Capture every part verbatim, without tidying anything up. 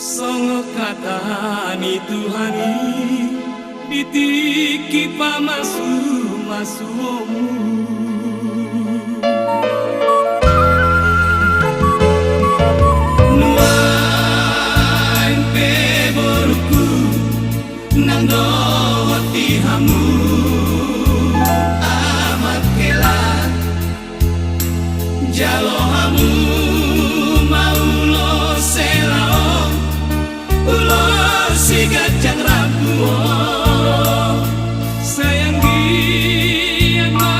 Songon hata ni Tuhan i di tingki pamasumasuonmu. Nuaeng pe borungku, nang dohot di hamu amak hela, jalo hamu ma ulos helaon, ulos siganjang rambu on. Sai anggiat ma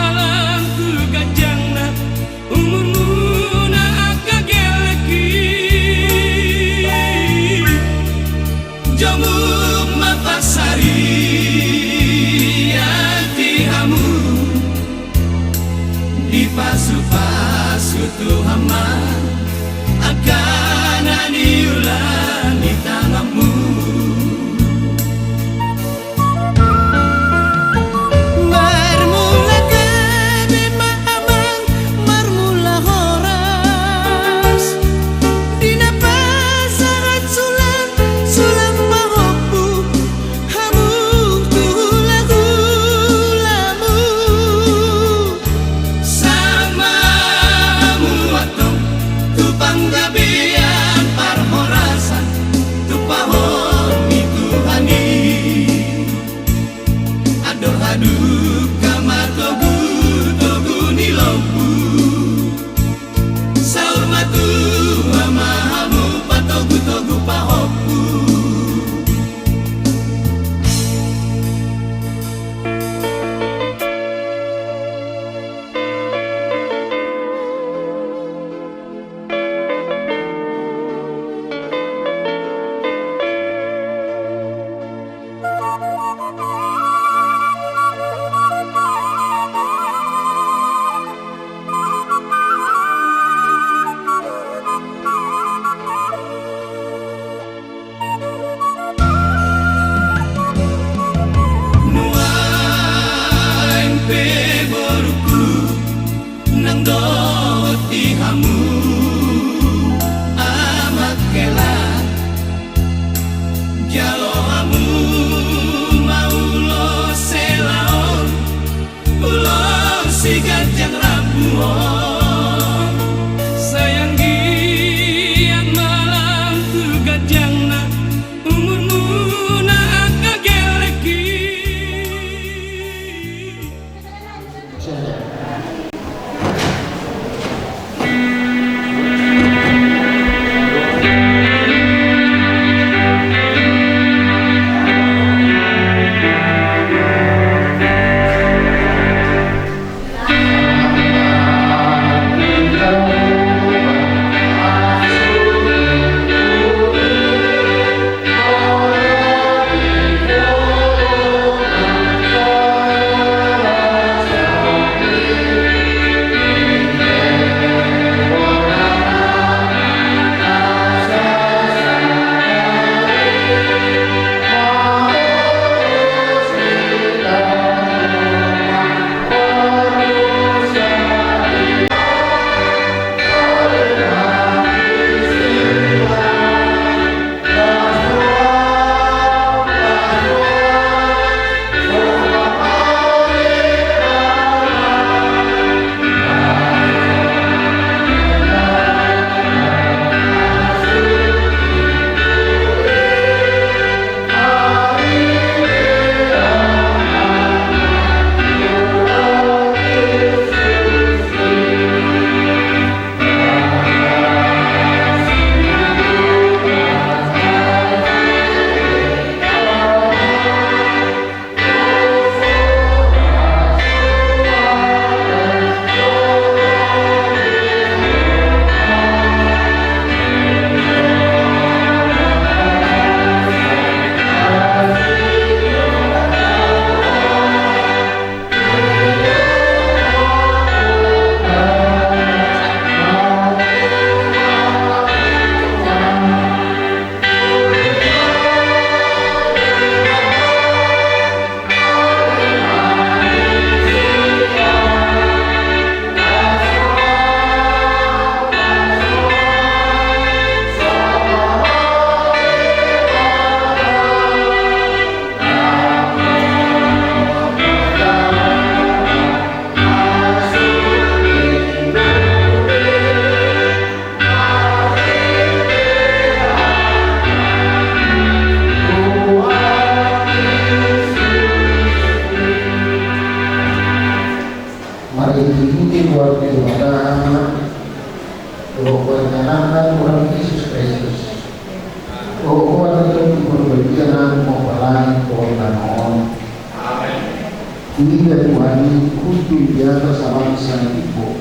Mida Tuhan i, hundul di atas amang sangkippo,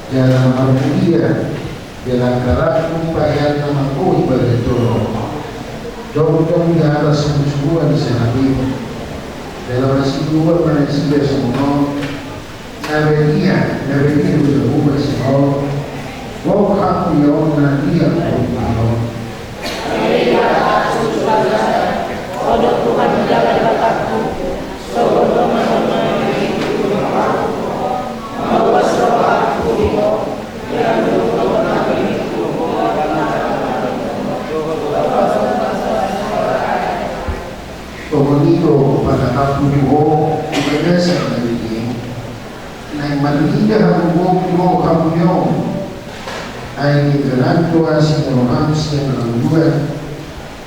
jala marmulia, jala angka ratu pahean na manggohi bagian jolo. Jongjong di atas sunggunsunggunan di sangap i, jala masiluan ma nasida songon on. Na badia, na badia do jabu masingon. Gok hamuliaon na dia on. Songon i do panatap tu ho di bagasan na badia i. Naeng marnida hamu gok, gok hamuliaon. Ai dengganan do asi ni roham sian na lam duan.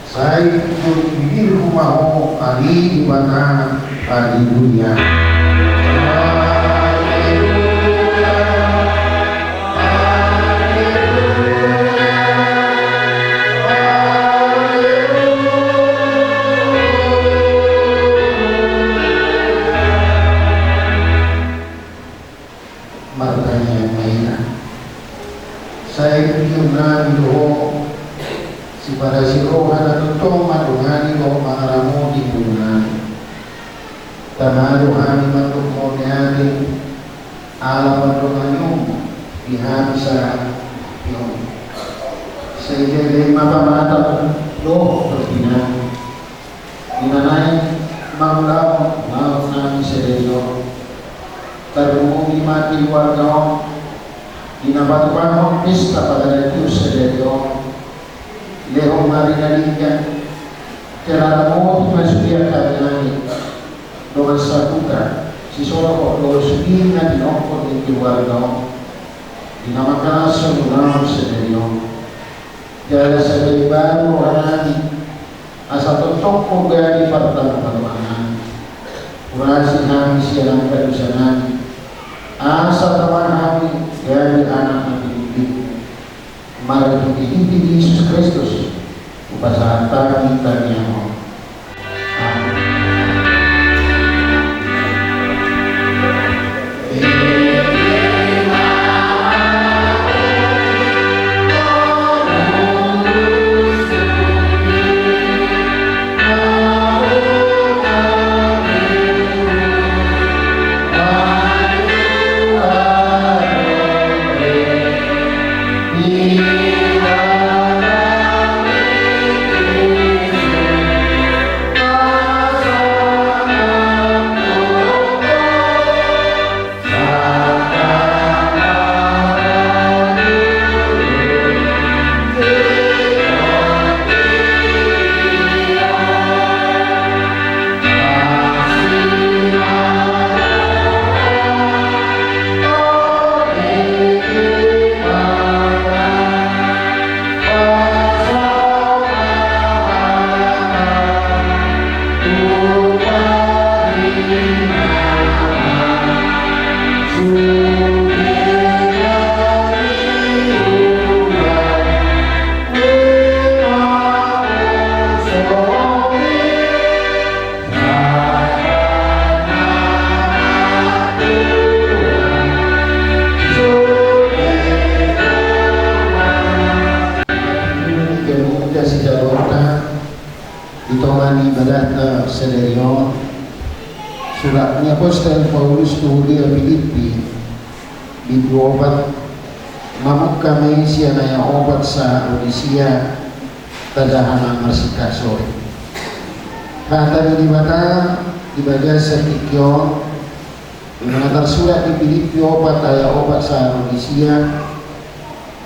Sai punjot bibirhu ma ho, ale Debata. Haleluya. Haleluya. Haleluya. Martangiang ma hita. Sai punjot nami do ho, siparasi roha na tongtong mandongani dohot mangaramoti ngolunami. Tama do hami mandok mauliate, ala pandonganionmu di hami sahat tu tingki on. Sai jaga i ma pamatamu dohot tondinami. Di na naeng mangulahon ulaon nami sadari on, tarlumobi ma keluarga on, di na patupahon pesta pardalanan sadari on, lehon ma rinaningkan, jala ramoti ma sude angka rinangi, dongan saputra, sisolhot dohot sude na tinohon ni keluarga on, di na mangkalashon ulaon sadari on. Jala sada i baru rohanami, asa tongtong ho gabe partangiangan nami. Urasi hami sian angka dosanami, asa tama hami gabe anak na pinillitmu. Marhitehite Jesus Kristus hupasahat hami tangiang on. Di tonga ni ibadahta sadari on, surat ni apostel Paulus tu huria Pilippi, bindu opat, mamungka ma i sian ayat opat sahat ro di sia, tajaha ma marsingkat sore. Hata ni Debata di bagasan tingki on, di na tarsurat di Pilippi opat ayat opat sahat ro di sia,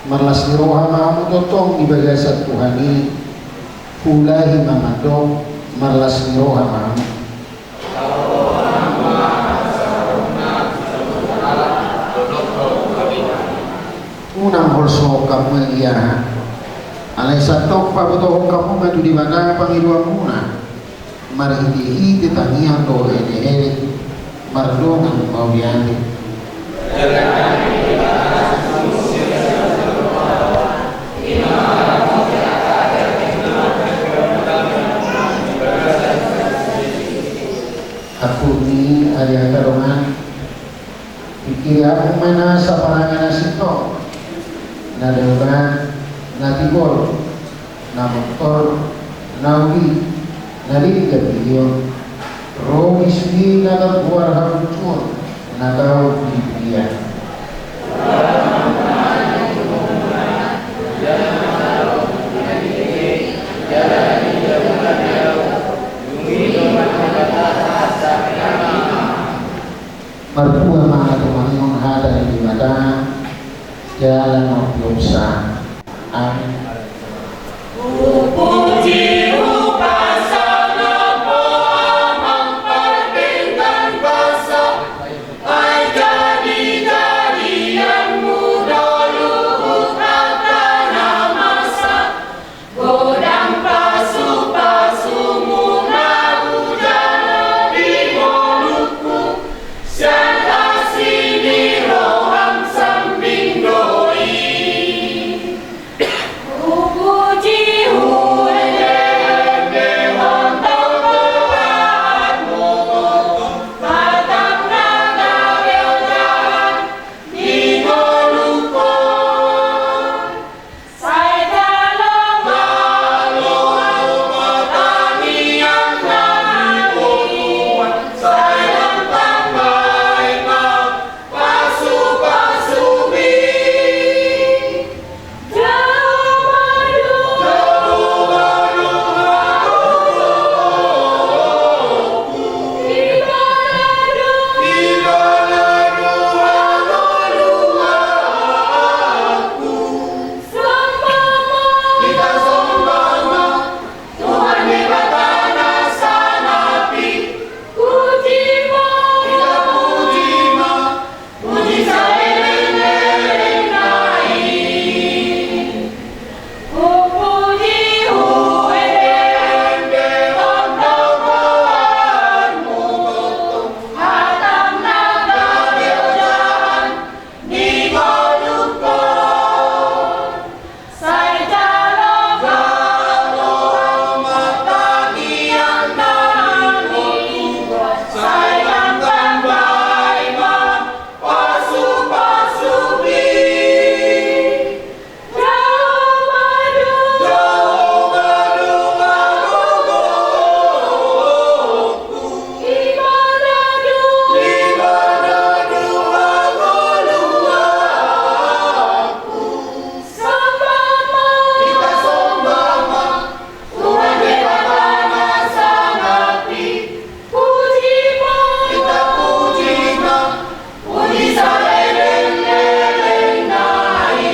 marlas ni roha ma hamu tongtong di bagasan Tuhan i, huulahi ma mandok, marlas ni roha ma hamu. Unang holsohon hamu ia aha. Alai santong pabotohon hamu ma tu Debata pangidoanmuna, marhitehite tangiang dohot elek-elek, mardongan mauliate. Ampun ni Ia tarongan, pikiri ahu ma nasa parange na sintong, na daoban, na tigor, na montor, na uli, na denggan di on, ro di sude na targoar habuntuon, na tau di dunia. Martua ma na tumangihon hata ni Debata jala na umpeopsa. Amin. Hupuji, hupasangap Ho, Amang pardenggan kuasa, ai jadi-jadianMu do luhut angka na masa. Godang pasu-pasuMu na hujalo di ngolungku, sian asi ni rohaM sambing do i. Hupuji, huende-endehon do goarMu, hataM na gabe ojahan di ngolungkon. Sai jalo ma, jalo ma tangiang nami, sai lam tambai ma pasu-pasuMi. Jalo ma do, jalo ma do hangoluanku, Ibana do, Ibana do hangoluanku. Somba ma, hita somba ma Tuhan Debata na sangap i. Puji ma, hita puji ma, puji saleleng-lelengna i. Hupuji, huende-endehon do goarMu, hataM na gabe ojahan di ngolungkon. Sai jalo ma, jalo ma tangiang nami, sai lam tambai ma pasu-pasuMi. Jalo ma do, jalo ma do hangoluanku, Ibana do, Ibana do hangoluanku. Somba ma, hita somba ma Tuhan Debata na sangap i. Puji ma, hita puji ma, puji saleleng-lelengna i.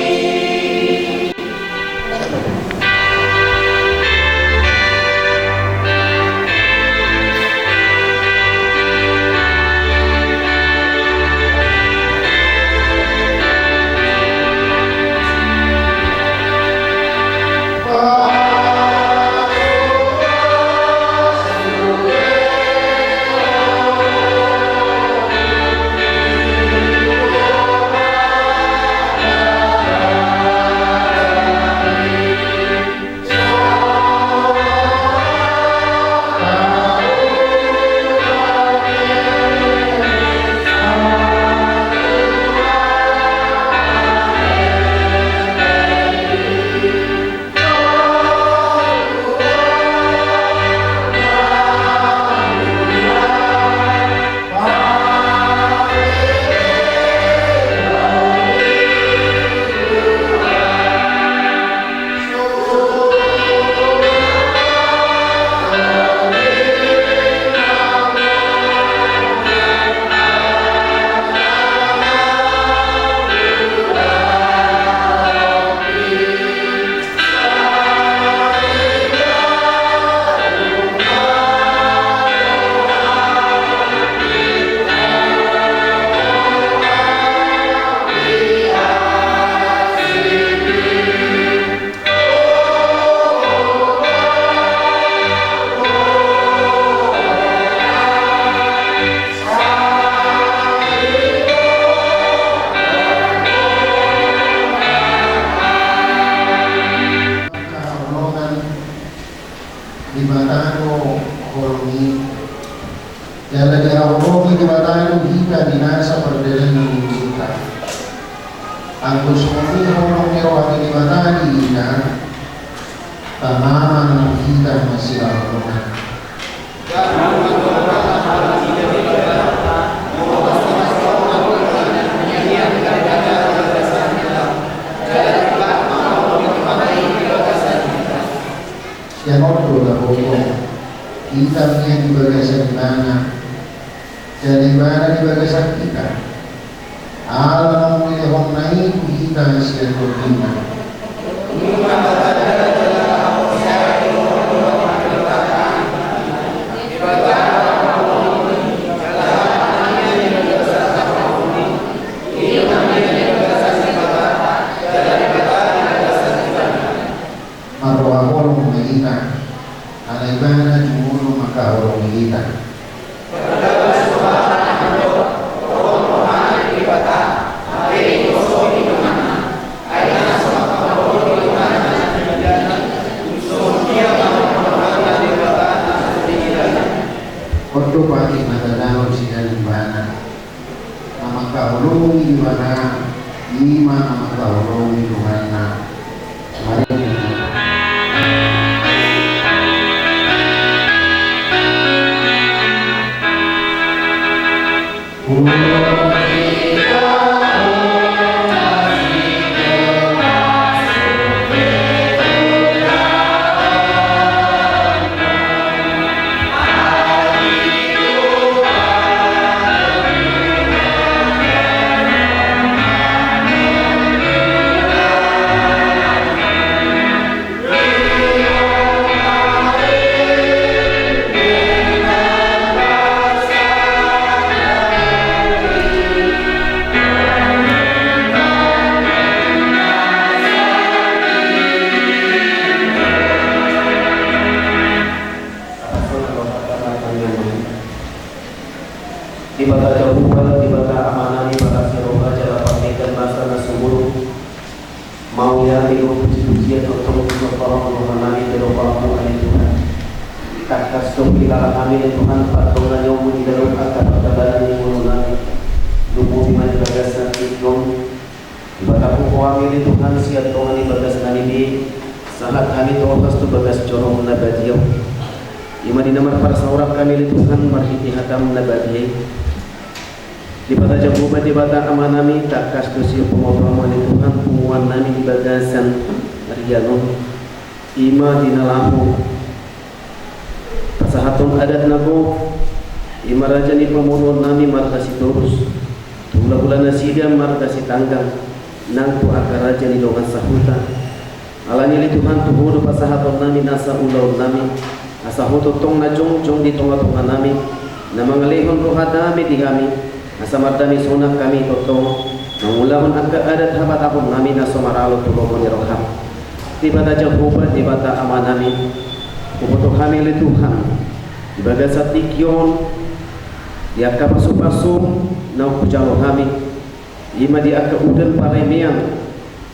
Di mata do holong i. Jala dihaholongi Debata do hita di nasa pardalanan ni ngolunta. Anggo songon i holong ni roha ni Debata di hita, tama ma nang hita masihaholongan. Sian on do na bobo hita nian di bagasan Ibana, jala Ibana di bagasan hita. Ala naung dilehonna i tu hita sian tondina. Marroha holong ma hita, ala Ibana jumolo mangkaholongi hita. On do patik na tadao sian Ibana. Na mangkaholongi Ibana, i ma na mangkaholongi donganna. Mari. Debata Jahowa, Debata Amanami, parasi roha jala pardenggan basa na sumurung. Mauliate do pujipujian tongtong di rohanami di rohamu ale Tuhan. Tangkas do huhilala hami ale Tuhan pardonganionmu di dalam angka pardalanan ni ngolunami. Lumobi ma di bagasan tingki on. Dipataku ho hami ale Tuhan sian tonga ni bagasnami be, sahat hami tolhas tu bagas joro na badia. I ma di na marparsaoran hami ale Tuhan marhite hatamu na badia i. Debata Jahowa, Debata Amanami, tangkas do sian pangotoanmu ale Tuhan punguannami di bagasan rian on. I ma di na laho pasahathon adat na gok, i ma raja ni pamoruonnami marga Sitorus, tu hulahula nasida marga Sitanggang, nang tu angka raja ni dongan sahuta. Alani i ale Tuhan tu ho do pasahatonnami nasa ulaonnami, asa ho tongtong na jongjong di tongatonganami, na mangalehon roha dame di hami, asa mardame sonang hami tongtong mangulahon angka adat habatahonnami na so maralo tu lomo ni roham. Debata Jahowa, Debata Amanami, huboto hami ale Tuhan, di bagasan tingki on, di angka pasupasum naung hujalo hami, i ma di angka udan paremean,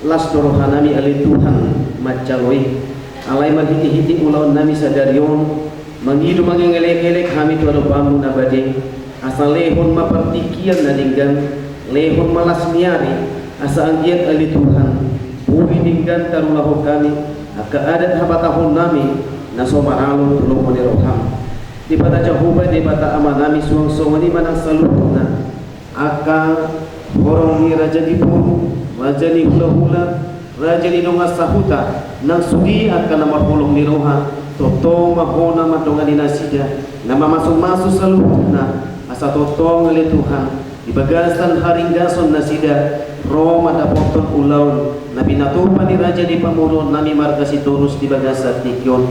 las do rohanami ale Tuhan manjalo i. Alai marhitehite ulaonnami sadari on, mangido mangelekelek hami tu adopanmu na badia, asa lehon ma partingkian na denggan, lehon ma las ni ari, asa anggiat ale Tuhan, boi denggan tarulahon hami angka adat habatahonnami na so maralo tu lomo ni roham. Debata Jahowa, Debata Amanami, suang songon i ma nang saluhutna. Angka horong ni raja ni boru, raja ni hulahula, raja ni dongan sahuta, nang sude angka na marholong ni roha, tongtong ma ho na mandongani nasida, na mamasumasu saluhutna, asa tongtong ale Tuhan, di bagasan haringgason nasida, ro mandapothon ulaon na pinatupa ni raja ni pamoruonnami marga Sitorus di bagasan tingki on.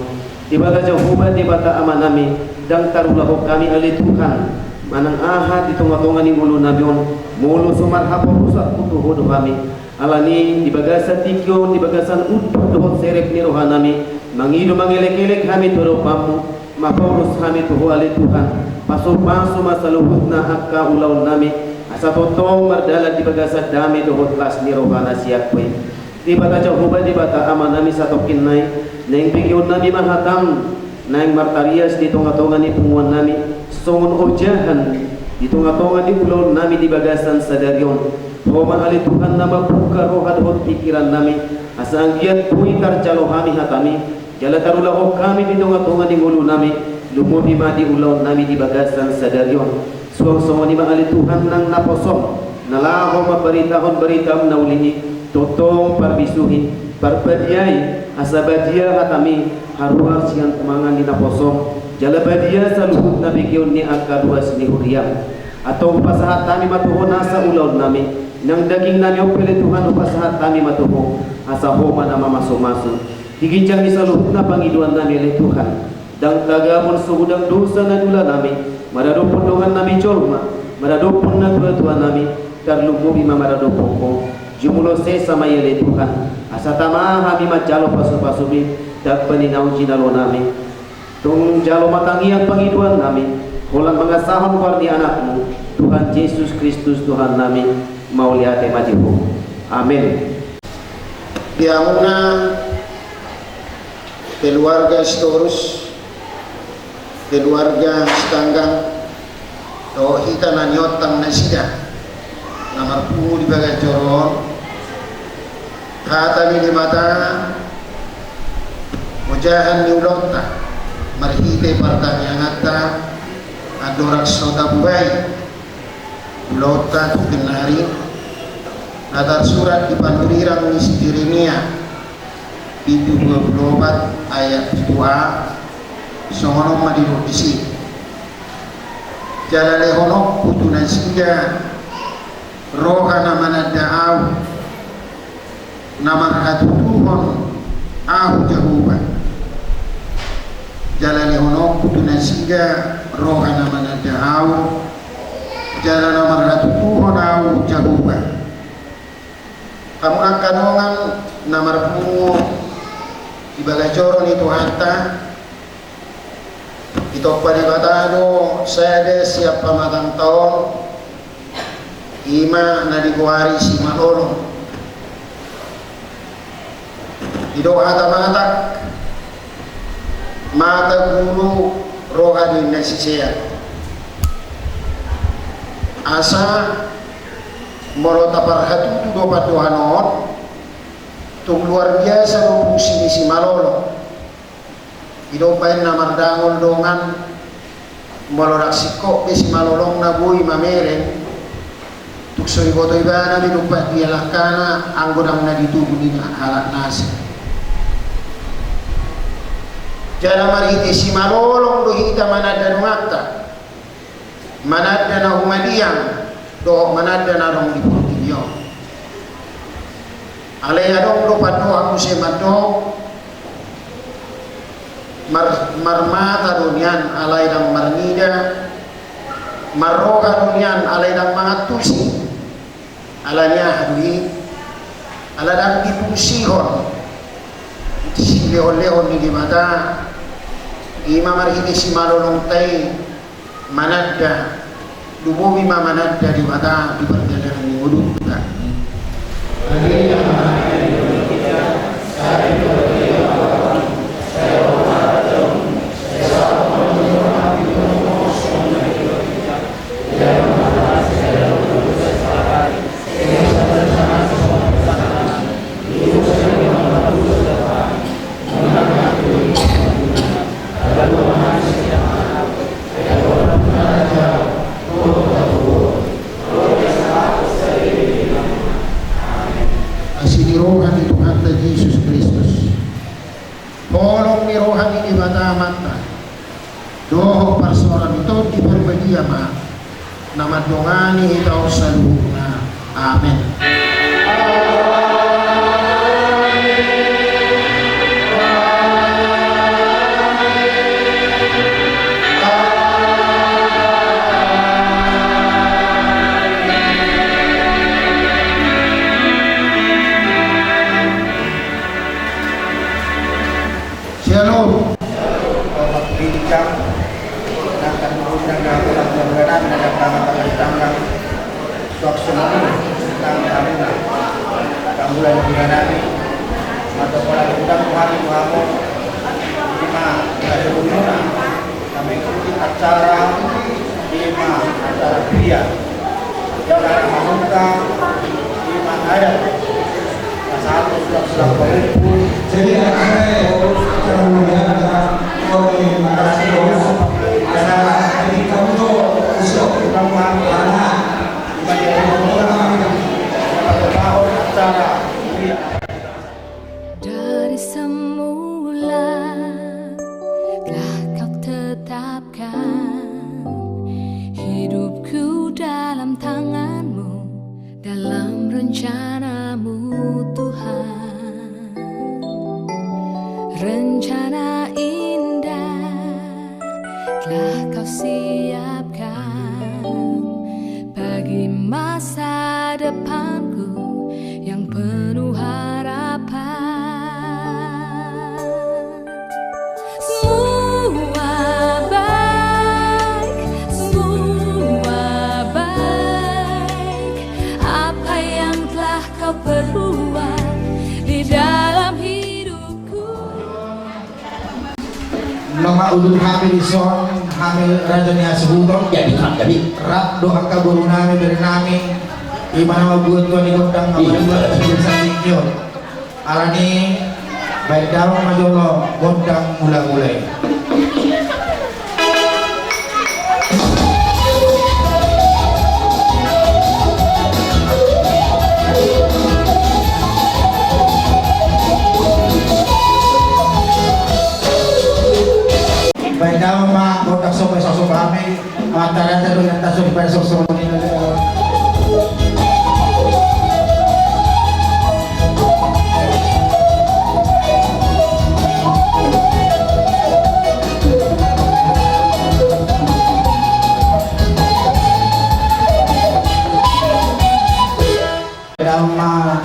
Debata Jahowa, Debata Amanami, ndang tarulahon hami ale Tuhan manang aha di tongatonga ni ngolunami on, molo so marhaporusan tu ho do hami. Alani i di bagasan tingki on, di bagasan unduk dohot serep ni rohanami, mangido mangelekelek hami tu adopanmu, maporus hami tu ho ale Tuhan, pasupasu ma saluhutna angka ulaonnami, asa tongtong mardalan di bagasan dame dohot las ni roha na sian ho i. Debata Jahowa, Debata Amanami, satongkin nai, naeng begeonnami ma hatam, naeng martarias di tongatonga ni punguannami, songon ojahan di tonga-tonga ni ulaon nami di bagasan sadari on. Ho ma ale Tuhan na mambuka roha dohot pingkiran nami, asa anggiat boi tarjalo hami hatami, jala tarulahon hami di tonga-tonga ni ngolu nami, lumobi ma di ulaon nami di bagasan sadari on. Suang songon i ma ale Tuhan nang naposom, na laho mambaritahon baritam na uli i, tongtong parbisuhi, parbadiai, asa badia hatami, haruar sian mangan ni naposom, jala badia saluhut na begeon ni angka ruas ni huriam. Antong hupasahat hami ma tu Ho nasa ulaon nami, nang daging nami on pe ale Tuhan hupasahat hami ma tu Ho, asa Ho ma na mamasu-masu. Di ginjang ni saluhutna pangidoan nami ale Tuhan, ndang tagamon so godang dosa na niula nami, maradophon dongan nami jolma, maradophon natua-tua nami, tarlumobi ma maradophon Ho. Jumolo sesa ma i ale Tuhan, asa tama hami manjalo pasu-pasumi, tamba ni naung jinalo nami. Tung jalo ma tangiang pangidoan nami, holan mangasahon goar ni Anakmu, Tuhan Jesus Kristus Tuhan nami, mauliate ma di Ho. Amen. Di hamuna keluarga Sitorus, keluarga Sitanggang, dohot hita na niontang nasida na marpungu di bagas joro on, hata ni Debata, ojahan ni ulaonta, marhite partangianganta, andorang so tabuhai ulaonta tu tingki on, na tarsurat di panurirang ni si Jeremia, bindu dua pulu opat ayat pitu a, songon on ma didok disi. Jala lehononku tu nasida roha na mananda Ahu, na marhatutuhon Ahu Jahowa. Jala lehononku tu nasida roha na mananda Ahu, jala na marhatutuhon Ahu Jahowa. Hamu angka dongan na marpungu di bagas joro ni Tuhanta, ditompa Debata do sada sian pamatangta on, i ma na digoari Simalolong. Didok hata Batak, mata guru, roha do inna sisean. Asa molo taparhatutu do pandohan on, tung luar biasa do fungsi ni Simalolong. Didok baen na mardangol dongan, molo ndang singkop be Simalolong na boi mamereng, tung so diboto ibana be dompak di langkana anggo ndang na ditubu ni halak na asing. Jala marhite Simalolong do hita mananda donganta, mananda na humaliang dohot mananda na adong di portibi on. Alai adong do pandohan muse mandok, mar-, marmata do nian alai ndang marnida, marroha do nian alai ndang mangantusi. Alani aha do i? Ala ndang difungsihon silehon-lehon ni Debata. I ma marhite Simalolongta i mananda, lumobi ma mananda Debata di pardalanan ni ngolunta. Asi ni roha ni Tuhanta Jesus Kristus, holong ni roha ni Debata Amanta, dohot parsaoran ni Tondi Parbadia ma na mandongani hita on saluhutna. Amen. Shalom. Bapak Bintang, nangkan diundang dalam bulan bulanan, ada tangan tangan tanggal. Suak semua tanggal hamuna. Tanggulan bulanan. Mata pola diundang Tuhan itu kamu. Lima, kita sebelumnya. Kami ikuti acara Ia, ia na mamungka, ima ada. Pasal sudah sudah berkumpul. Jadi, ada, ada, ada, dari semula telah kau tetapkan hidupku dalam tanganmu, dalam rencanamu, Tuhan. Rencana indah telah kau siapkan bagi masa depanku yang penuh harapan. Semua baik, semua baik, apa yang telah kau perbuat di dalam hidupku. Nunga udut hami dison, hami raja ni hasuhuton. Jadi, jadi. Rap do angka boru nami, bere nami. Ima na mambuat tua ni gondang, ima na mambuat tua ni gondang. Alani, baen damang ma jolo gondang mula-mula i. Baen damang ma gondang somba, somba hami. Mata rata do yang tasuk pada sosok ini. Damang ma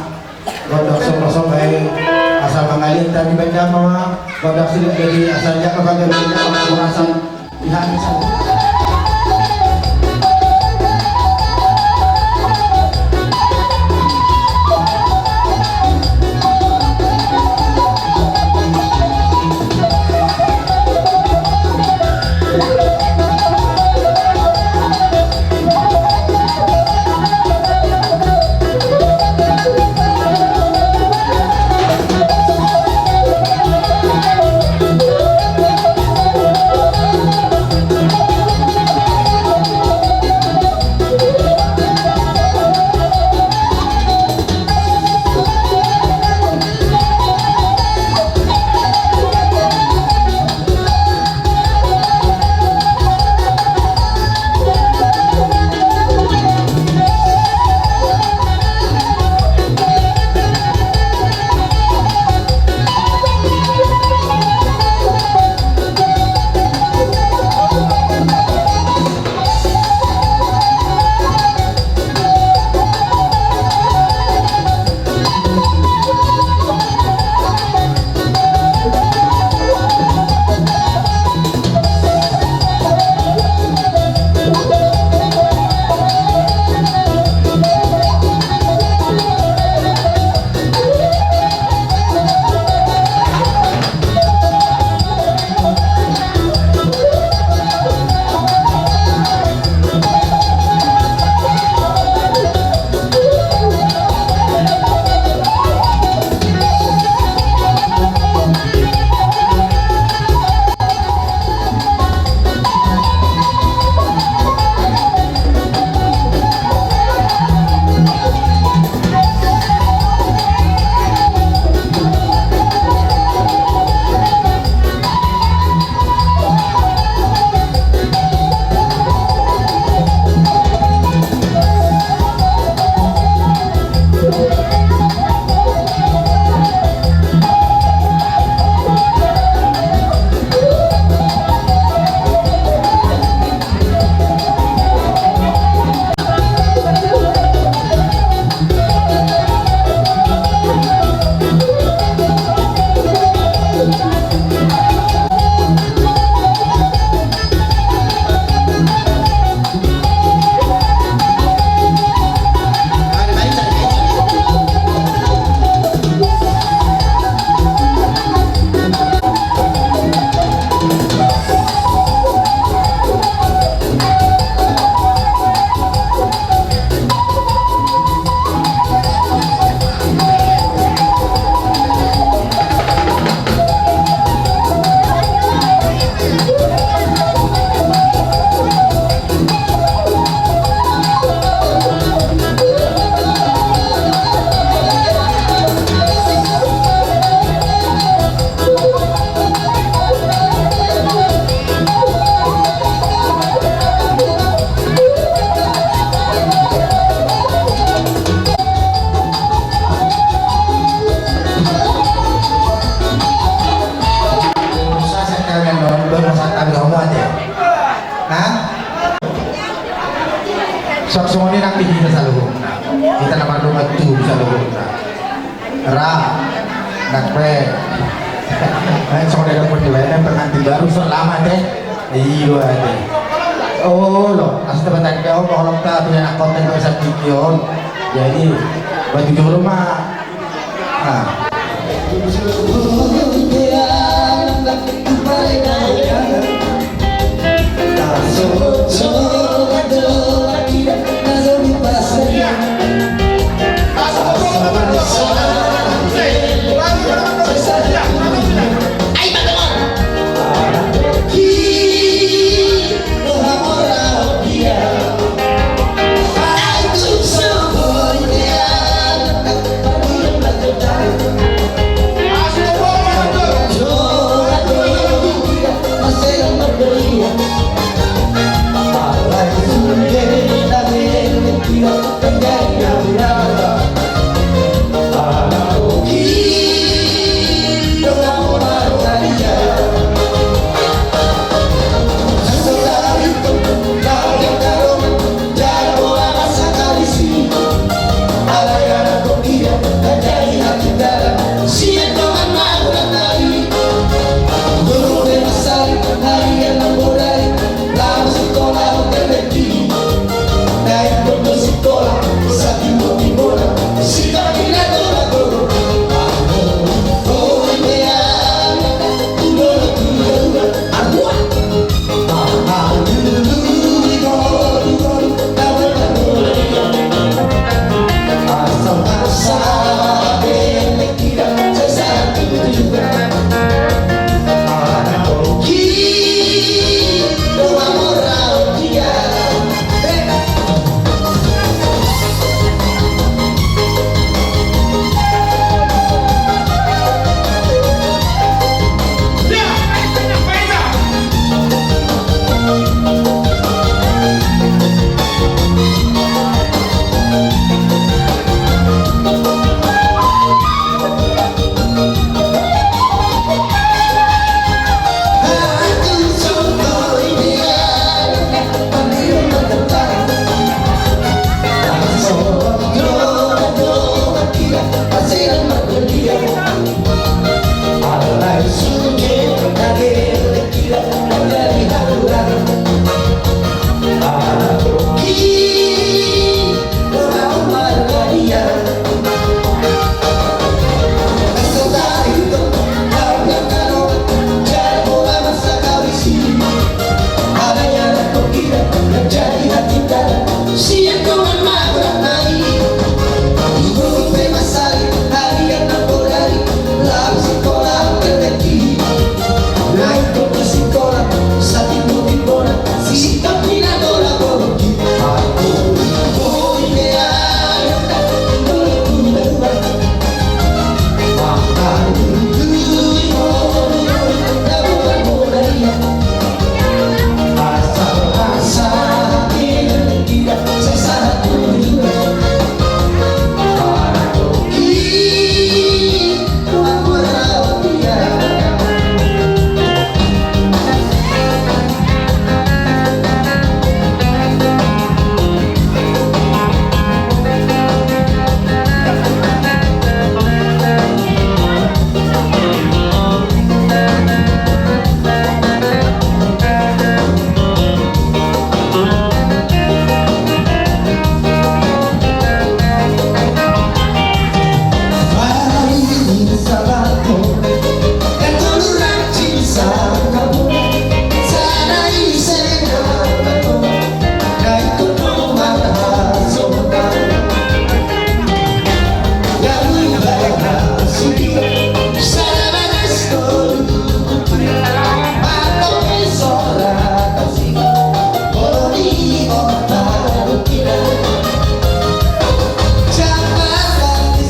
gondang somba-somba i, asal mangaliat hami baen damang ma gondang sulit jadi asal jaka bagai baen damang ma asal. Hamu ate. Hah? Suang songon i nang di hita saluhutna. Hita na mardongan tubu saluhutna. Ra. Nang pe. Eh, songon i dapot di badan pengantin baru selamat, eh. Iyo, ate. Olo, asa tabatang dia, oh, holong ta punya anak konten, bisa bikin. Jadi, batu jolo ma. Ah.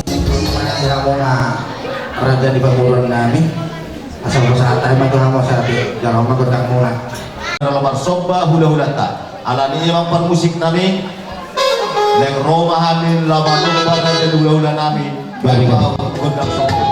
Mauliate ma di hamuna raja ni pamoruon nami. Asa hupasahat hami ma tu hamu asa di jalo ma gondang muna. Laho marsomba hulahulanta. Alani i amang parmusik nami, naeng ro ma hami laho manomba raja ni hulahula nami. Baik. Gondang somba.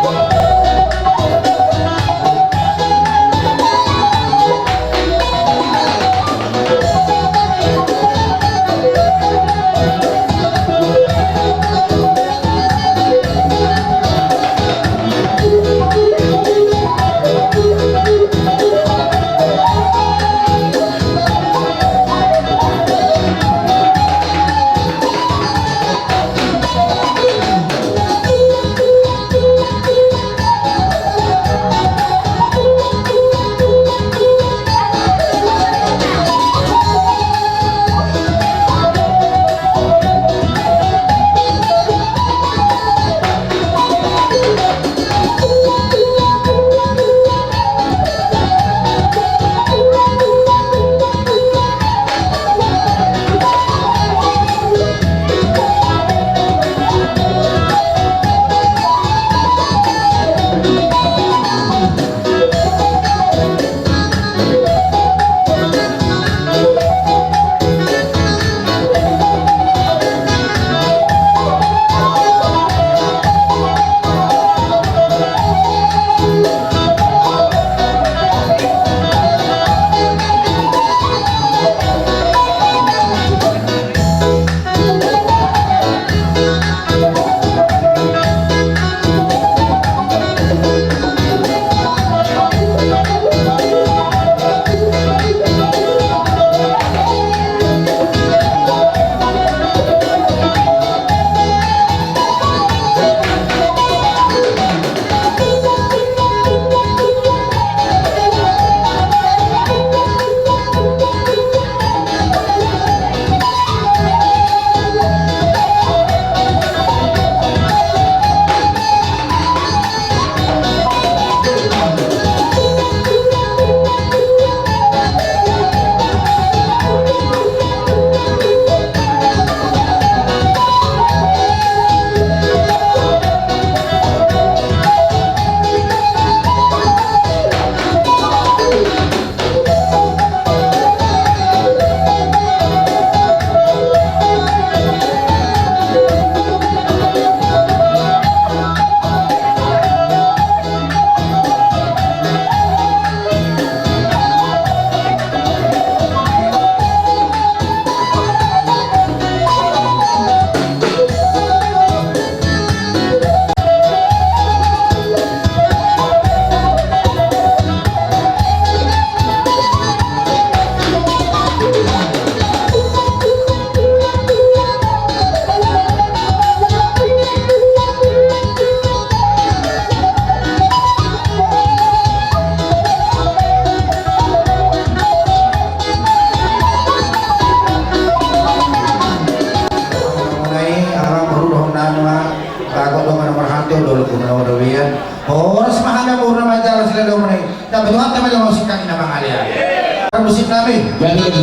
musik nami. Jadi, jadi.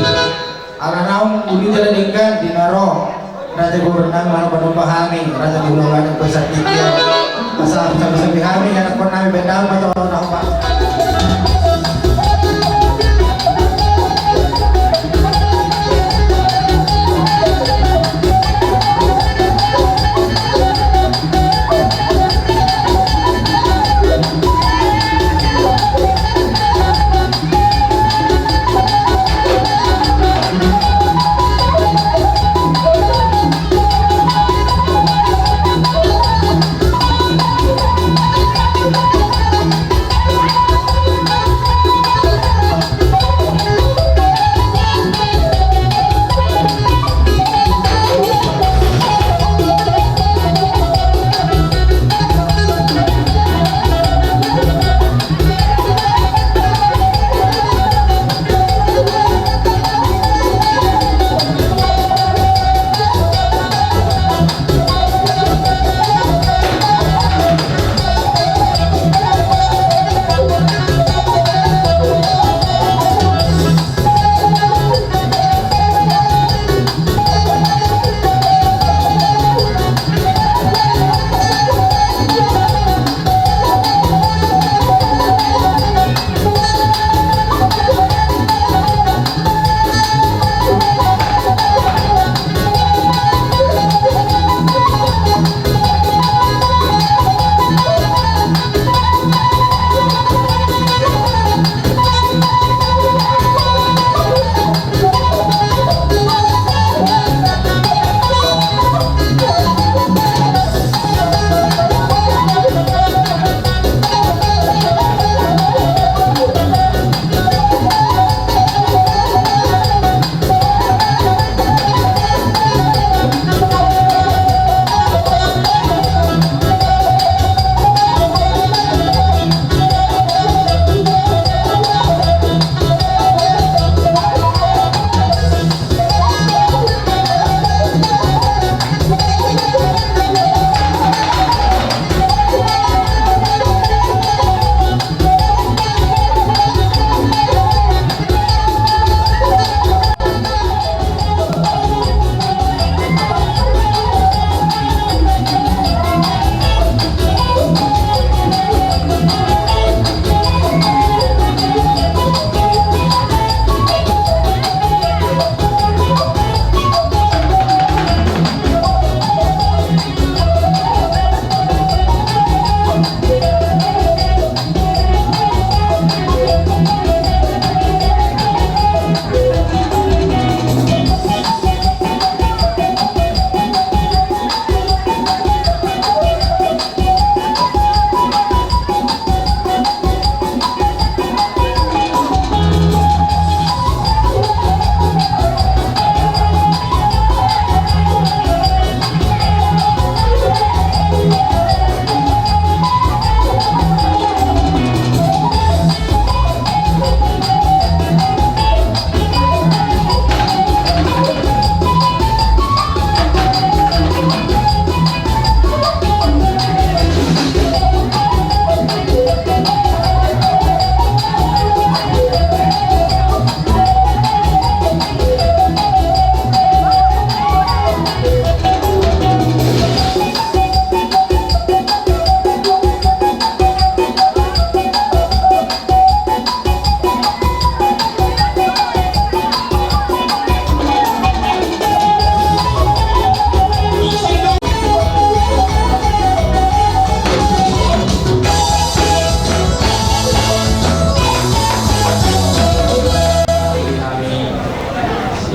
Ala naung uli jala denggan di na ro Raja Gobernang, mano panompa hami Raja Gobernang, Raja Besar Tiki. Asa sabi-sabi hami, anakkon nami, bendahon ma tu na hombar.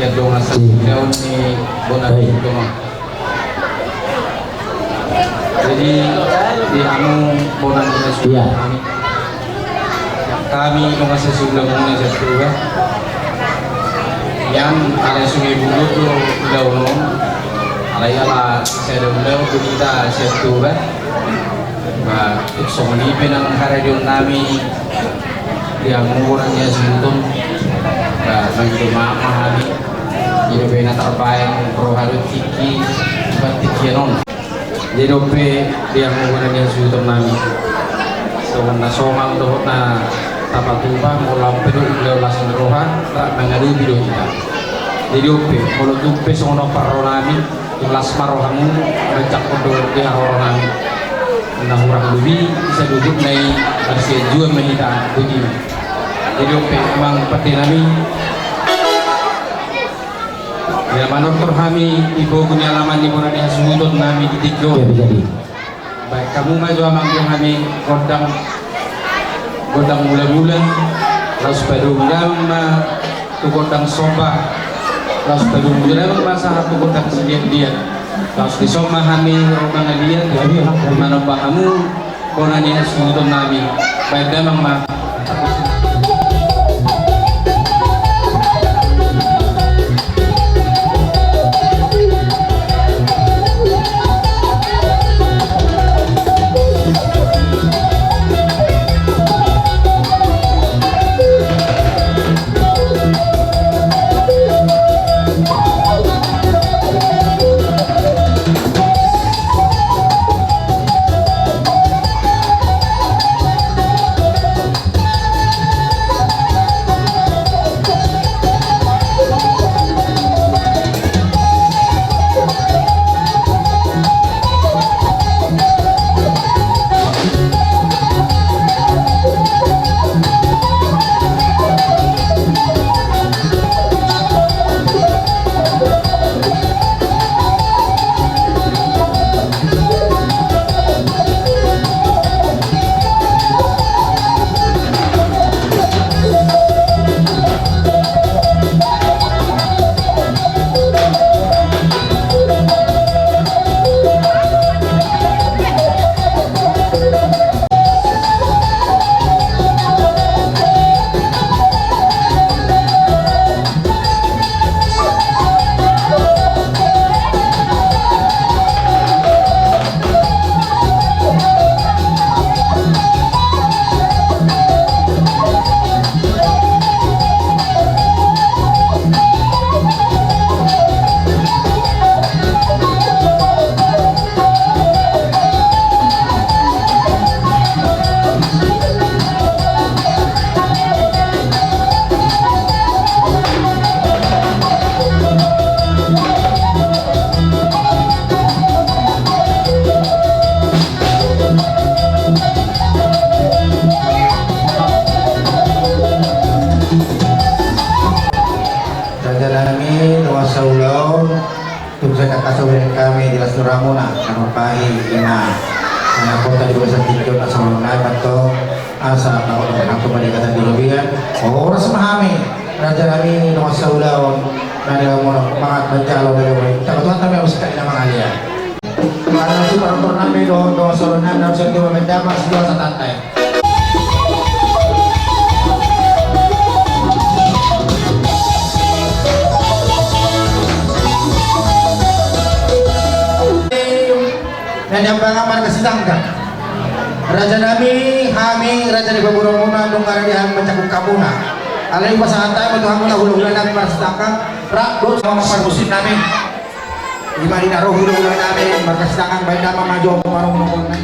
Sian dongan sahit daun ni bona. Baik. Jadi, di anu, bona ni. Iya. Hami dongan sahit daun ni, sian Toba. Nian, alai sunge bulut do daun on. Alai ala sada ulaon do hita sian Toba. Ba, songon i pe nang haradeon nami. Di hamu bona ni hasuhuton, ba, mangido maaf ma hami. Jadi pe na tarbaen roha dohot tingki, ba, tingkian on. Jadi dope di hamu bona ni hasuhuton nami, songon na somal dohot na Tapatupa molo pe dohot las ni roha, rap mangadopi do hita. Jadi on pe, molo tung pe songon on parrohanami, tung las ma rohamu, manjangkon dohot di haroroanami. Na hurang lobi, saluhutna i, marsianjuan ma hita, boti ma. Jadi on pe, amang pandenami, ia manortor hami di pogu ni alaman ni bona ni hasuhutonnami di tingki on. Jadi, jadi. Baen hamu ma jo amang di hami gondang, gondang mulamula, laos padomu damang ma tu gondang somba, laos padomu damang ma sahat tu gondang silianlian. Laos dison ma hami ro mangalian, manomba hamu bona ni hasuhutonnami, baen damang ma. Raja nami, nuaeng saulaon, tung sai tangkas hubereng hami di las ni rohamuna, na mambahen ima, na kota di bagasan tingki on, asa olo nai mantong, asa tahu dengan hatu pada kata di robian, horas ma hami, raja nami, nuaeng saulaon, na di lamuna, mangat manjalo, na di lamuna, tangkatuan kami harus kami na mangalian. Karena itu parantor nami dohot dohot soro nami na bisa dua mendama sidoa satantai. Nani ambangan marga Sitanggang. Raja nami, hami raja ni pamoruonmuna nunga rade hami manjangkon hamuna. Alai pasahat hami ma tu hamuna hulahula nami marga Sitanggang. Rap dohot sama parmusim nami. Ima di na ro hulahula nami marga Sitanggang, baen damang ma jo pamoruon nami.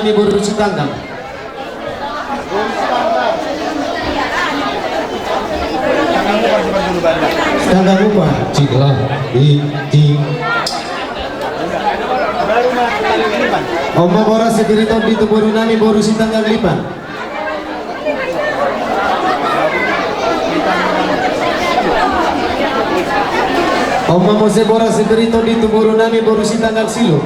Boru Sitanggang. Sitanggang Upa. Cik lah. I, i. Oma boras Sipir Tondi tu boru nami Boru Sitanggang Lipan. Oma muse boras Sipir Tondi tu boru nami Boru Sitanggang Silu.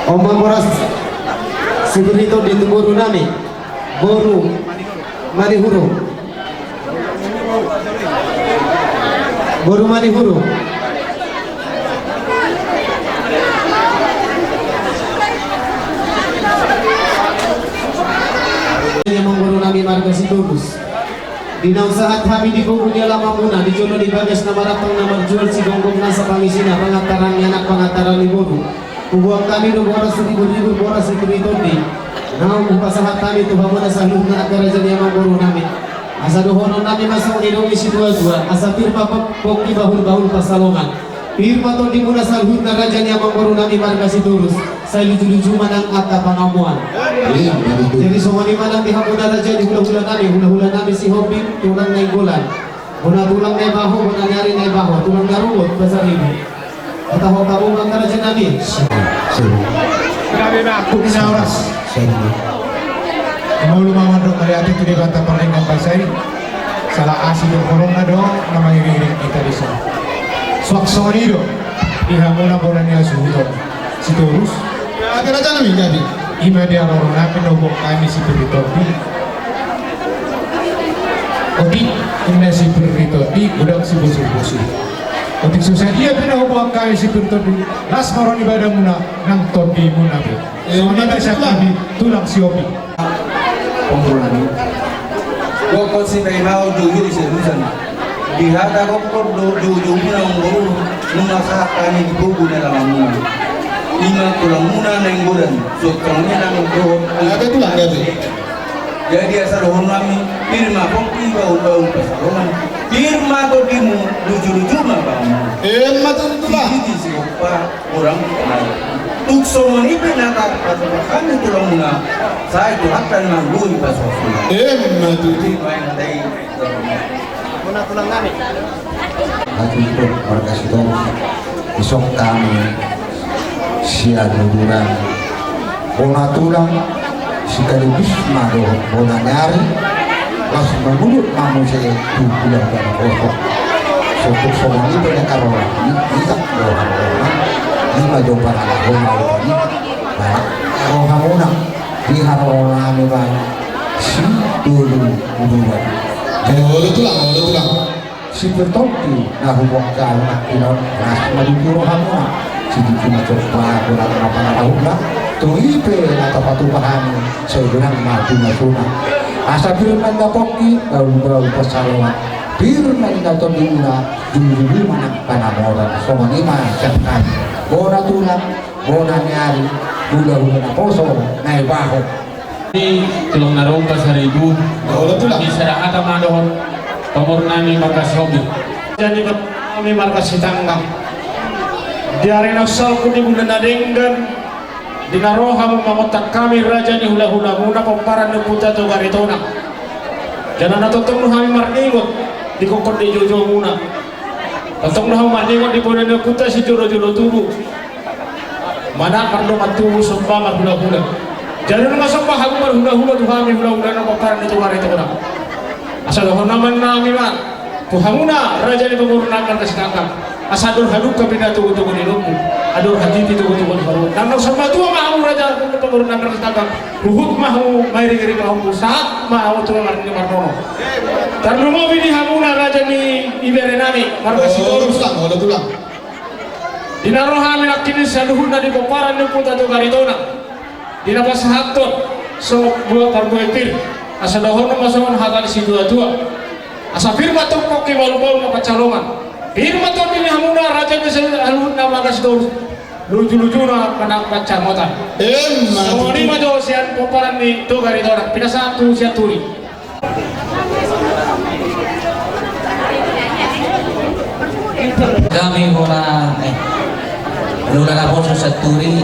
Oma boras Sipir Tondi tu boru nami Boru Manihuru. Boru Manihuru. Amangboru nami marga Sitorus. Di na sahat hami di pogu ni alamanmuna, di jolo di bagas na marantang na marjual, sigomgom nasa pangisina, pangantaran ni anak, pangantaran ni boru. Huboan hami do boras saribu-ribu, boras saribu-ribu tondi. Naung hupasahat hami tu hamuna saluhutna angka raja ni amangboru nami. Asa dohonon nami ma songon i do di situa-tua, asa pir ma pok-, pongki bahul-bahul pansalongan. Pir ma tondimuna saluhutna raja ni amangboru nami marga Sitorus, sai luju-luju ma nang angka pangomoan. Jadi songon i ma nang di hamuna raja ni hula-hula nami, hula-hula nami Sihombing, tulang Nainggolan. Bona tulang Naibaho, bona ni ari Naibaho, tulang Narugot, Pasaribu. Hata ho kamu bang raja nami. Gabe bangku ni na horas. Molo ma mandok mauliate tu Debata pardenggan basa i. Salah asi do holong na do na mangiring-iring hita dison. Suang songon i do di hamuna bona ni hasuhuton. Sitorus. Gabe raja nami gabe. Ima dia lorong nami na huboan hami Sipir Tondi. Otik, inna Sipir Tondi, godang sibusur-busur. Otik so sadia pe na huboan hami Sipir Tondi, las ma roha ni badanmuna, nang tondimuna pe. Eh, songon i ma sian hami, tulang Sihombing. Ponggulan. Gokkon sipaima on, jujur sialusan. Di hata gokkon do, jujur muna on, boru, nunga sahat hami di pogu ni alamanmuna. Ima tulangmuna Nainggolan, suang songon i nang dohot. Gabe tulang, gabe. Jadi asa dohonon nami, pir ma pongki bahul-bahul pansalongan, pir ma tondimu, luju-luju ma pangomoan. Emma tutu, Tulang. Sijiji sigompa, godang pangarantoan. Tung songon i pe na tarpatupa hami tulangmuna, sai Tuhanta na marluhut pasu-pasuna. Emma tutu. Ito ma i na tai. Bona tulang nami. Hatutu marga Sitorus, isok hami sian uduran. Bona tulang, sekaligus ma dohot bona ni ari, las mangudut ma muse tu tulang bona kosong. Sotuk songon i pe na karola, i, i tak dohot bona, i ma jo parada bona i, parada rohamuna, di harola nami bana, si dulu uduran. Olo tulang, olo tulang. Sipir Tondi na huboan hami nangkin on, las ma di tu rohamuna. Sijiji ma jompa, godang ma pangarahutna. Tung i pe na tarpatupa hami, sai godang ma pinasuna. Asa pir ma inna pongki, bahul-bahul pansalongan. Pir ma inna tondimuna, jujur ma nang pangomoan. Songon i ma sian hami. Bona tulang, bona ni ari, hula-hula naposo Naibaho. Ni tulang Narugot, Pasaribu. Olo tulang. Di sada hata ma dohot pamoruon nami marga Sihombing. Jadi nami marga Sitanggang. Di ari na salpu di bulan na denggan, di na ro hamu mangontak hami raja ni hula-hulamuna pomparan ni Ompunta Toga Aritonang. Jala na tongtong do hami marningot di gokkon di joujou muna. Tongtong do hamu marningot di poda ni ompunta sijolo-jolo tubu. Manat mardongan tubu somba marhula-hula. Jadi nunga somba hamu marhula-hula tu hami hula-hula na pomparan ni Toga Aritonang. Asa dohonon nami ma tu hamuna raja ni pamoruon nami marga Sitanggang. Asa andor hadungka pe na togu-togu ni lombu, andor hatiti togu-togu ni haruan. Nang na somba tua ma hamu raja ni pamoruon nami marga Sitanggang. Huhut ma hamu mairing-iring ma hamu, sahat ma hamu tu marnini marnono. Tarlumobi di hamuna raja ni ibere nami marga Sitorus. Olo tulang, olo tulang. Di na ro hami nangkin saluhutna di pomparan ni Ompunta Toga Aritonang, di na pasahathon so dua parbue pir, asa dohonon ma songon hata ni situa-tua. Asa pir ma tong pongki, bahul-bahul ma pansalongan. Pir ma tondi ni hamuna raja ni saluhutna marga Sitorus. Luju-luju ma nang pansamotan. Emma tutu. Songon i ma jo sian pomparan ni Toga Aritonang. Pinasahat tu sian turi. Hami bona, eh, Lola Naposo Santuri,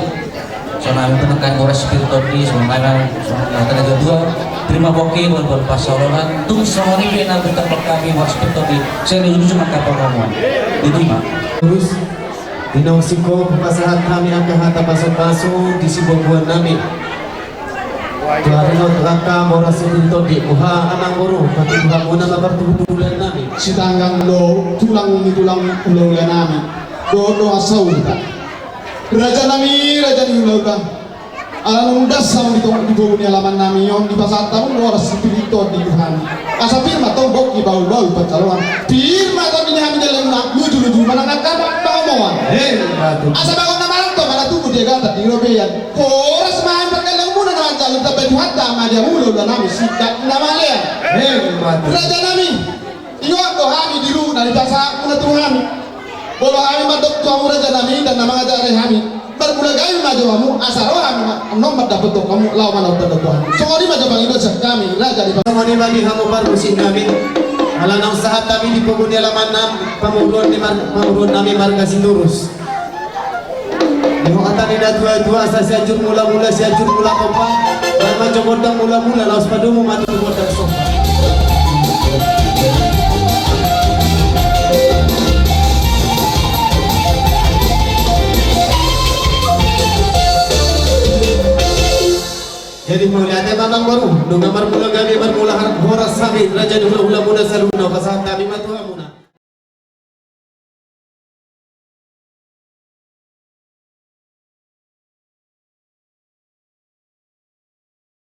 songon hami pun angka boras pir tondi, songon hami, songon hami tanda dua, terima boke, buat buat pasolonan, tung songon i be na buat buat hami boras pir tondi, saya dulu cuma kapal romo. Itu, Pak. Terus, di naung singkop, pasahat hami angka hata pasu-pasu, di sibubuan nami. Tu ari on tu angka boras pir tondi, boha amang boru, patuduhonmuna ma partubutubuan nami. Sitanggang do tulang ni tulang hulahula nami. Dohot do asa uta. Raja nami, raja ni hulahula. Ala nunga das hamu di tong-, di boru ni alaman nami on, dipasahat hamu boras pir tondi tu hami. Asa pir ma tong bongki bahulbahul pansalongan. Pir ma tong di hami dalan na luju-luju manang angka pangomoan. He, batu. Asa bagot na marang tong, mana tubu dia gata di robean. Horas ma hami pargellengmuna na manjalo, tabe Tuhanta ma dia mula ula nami singkat na malean. He, batu. Raja nami, ingot do hami di ruhut na dipasahatmuna tu hami. Molo hami mandok tu hamu raja nami, dan na mangajari hami. Marmula gabe ma jo hamu, asa ro hami ma, annon mandapothon hamu, laho mandapothon hamu. Songon i ma jo pangidoan sian hami, raja di. Songon i ma di hamu parmusik nami. Ala naung sahat hami di pogu ni alaman nami, pamoruon ni mar-, pamoruon nami marga Sitorus. Di hata ni na tua-tua, asa Sianjur Mula-mula, Sianjur Mula Topa. Baen ma jo gondang mula-mula, laos padomu ma tu gondang somba. Jadi mauliate ma amang boru, nunga marmula gabe marmula har-, horas hami, raja ni hulahula muna saluhutna, pasahat hami ma tu hamuna.